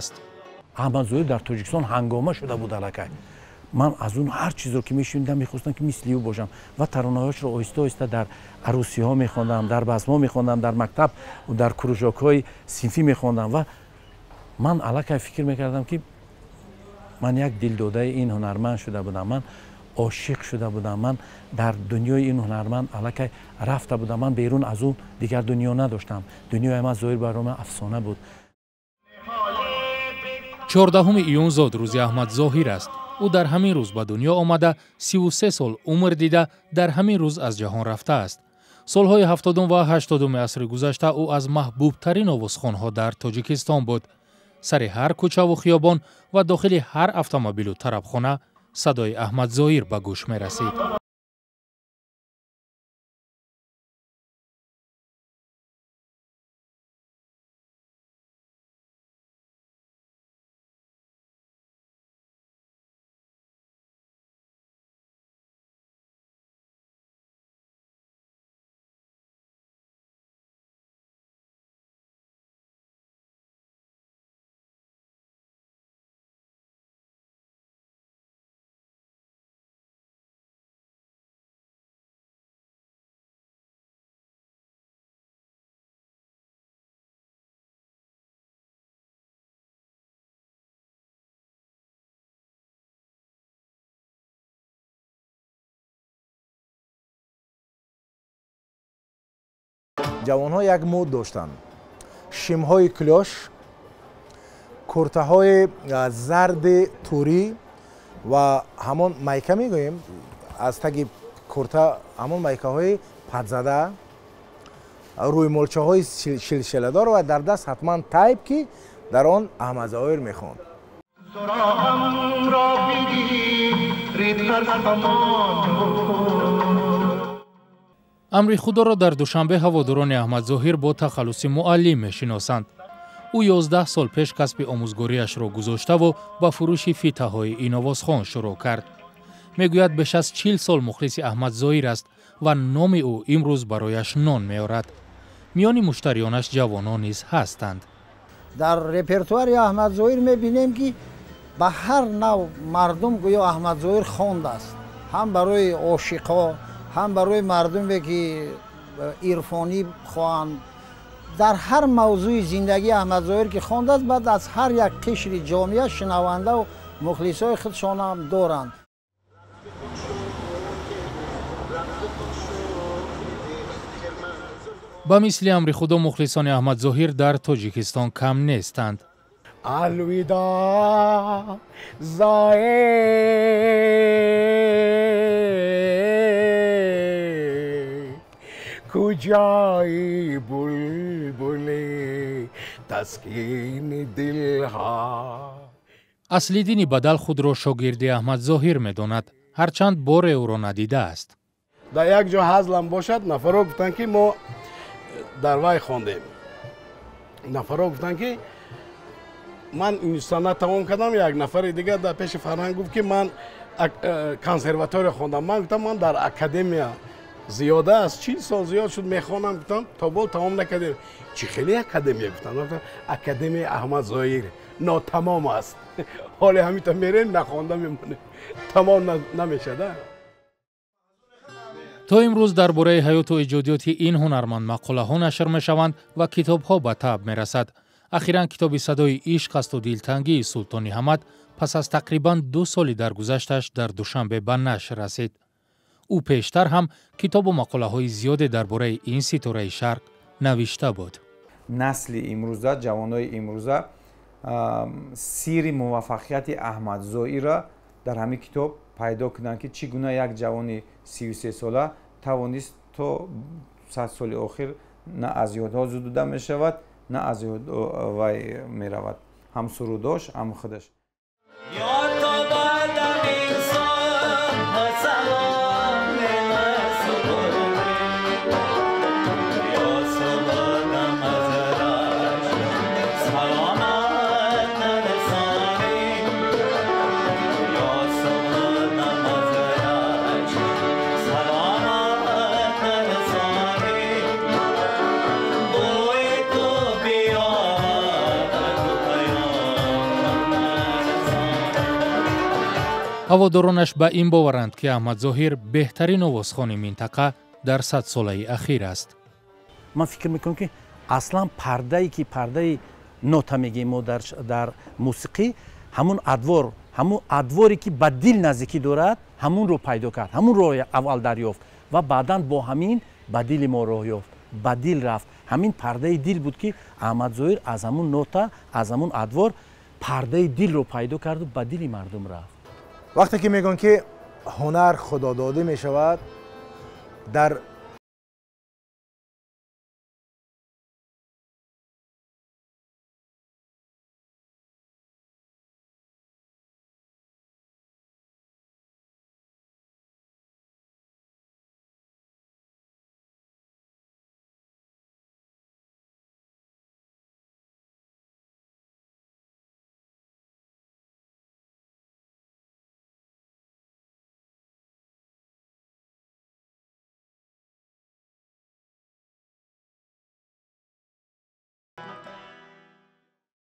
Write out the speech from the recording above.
аст. Аҳмад Зоҳир дар Тоҷикистон ҳангома шуда буд аллакай. Ман аз он ҳар чизро ки мешунидам, мехостам, ки мисли ӯ бошам ва таронаҳояшро оҳиста оҳиста дар арӯсиҳо мехондам, дар базмҳо мехондам, дар мактаб, дар кружокҳои синфӣ мехондам ва ман аллакай фикр мекардам, ки ман як дилдодаи ин ҳунарманд шуда будам, ман ошиқ шуда будам, ман дар дунёи ин ҳунарманд аллакай рафта будам, ман берун аз ӯ дигар дунё надоштам. Дунёи ман Зоҳир барои ман афсона буд. 14 июн зодрӯзи Аҳмад Зоҳир аст. Ӯ дар ҳамин рӯз ба дунё омада, 33 сол умр дида, дар ҳамин рӯз аз ҷаҳон рафтааст. Солҳои 70-ум ва 80-уми асри гузашта ӯ аз маҳбубтарин овозхонҳо дар Тоҷикистон буд. Сари ҳар кӯчаву хиёбон ва дохили ҳар автомобилу тарабхона садои Аҳмад Зоҳир ба гӯш мерасид. Ҷавонҳо як мод доштанд: шимҳои клёш, куртаҳои зарди турӣ ва ҳамон майка мегӯем, аз таги курта ҳамон майкаҳои падзада, рӯймолчаҳои шилшиладор ва дар даст ҳатман тайб, ки дар он Аҳмад Зоҳир мехонд. Амри худоро дар Душанбе ҳаводорони Аҳмад Зоҳир бо тахаллуси муаллим мешиносанд. Ӯ 11 сол пеш касби омӯзгориашро гузоштаву ба фурӯши фитаҳои ин овозхон шурӯъ кард. Мегӯяд, беш аз 40 сол мухлиси Аҳмад Зоҳир аст ва номи ӯ имрӯз барояш нон меорад. Миёни муштариёнаш ҷавонон низ ҳастанд. Дар репертуари Аҳмад Зоҳир мебинем, ки ба ҳар нав мардум гӯё Аҳмад Зоҳир хондааст, ҳам барои ошиқҳо, ҳам барои мардуме ки ирфонӣ хоҳанд. Дар ҳар мавзӯи зиндагӣ Аҳмад Зоҳир ки хондааст, баъд аз ҳар як қишри ҷомеа шунавандаву мухлисҳои худшонам доранд. Ба мисли Амри Худо мухлисони Аҳмад Зоҳир дар Тоҷикистон кам нестанд. Алвидоъ, Зоҳир, куҷои булбули таскини дилҳо. Аслиддини Бадал худро шогирди Аҳмад Зоҳир медонад, ҳарчанд боре ӯро надидааст. Дар як ҷо ҳазлам бошад, нафарҳо гуфтанд, ки мо дар вай хондем. Нафарҳо гуфтанд, ки ман институт тамом кардам. Як нафари дигар дар пеши фарҳанг гуфт, ки ман консерватория хондам. Ман гуфтам, ман дар академия зиёда аз 40 сол зиёд шуд мехонам. Гуфтам, то бол тамом накардем. Чӣ хеле академия? Гуфтам, академияи Аҳмад Зоҳир нотамом аст. Ҳоле ҳаминта мерем, нахонда мемонем, тамом намешад. То имрӯз дар бораи ҳаёту эҷодиёти ин ҳунарманд мақолаҳо нашр мешаванд ва китобҳо ба таб мерасад. Ахиран китоби «Садои ишқ асту дилтангии Султони Ҳамад» пас аз тақрибан 2 соли даргузашташ дар Душанбе ба нашр расид. Ӯ пештар ҳам китобу мақолаҳои зиёде дар бораи ин ситораи шарқ навишта буд. Насли имрӯза, ҷавонои имрӯза сирри муваффақияти Аҳмад Зоҳирро дар ҳамин китоб пайдо кунанд, ки чӣ гуна як ҷавони 33 сола тавонист то 100 соли охир на аз ёдҳо зудуда мешавад, на аз ёд вай меравад, ҳам сурудош, ҳам худаш. Ҳаводоронаш ба ин боваранд, ки Аҳмадзоҳир беҳтарин овозхони минтақа дар садсолаи ахир аст. Ман фикр мекунам, ки аслан пардае, ки пардаи нота мегӯем мо дар мусиқӣ, ҳамун адвор, ҳамун адворе, ки ба дил наздикӣ дорад, ҳамунро пайдо кард, ҳамунро аввал дарёфт ва баъдан бо ҳамин ба дили мо роҳ ёфт, ба дил рафт. Ҳамин пардаи дил буд, ки Аҳмадзоҳир аз ҳамун нота, аз ҳамун адвор пардаи дилро пайдо карду ба дили мардум рафт. Вақте ки мегӯянд, ки ҳунар худододӣ мешавад, дар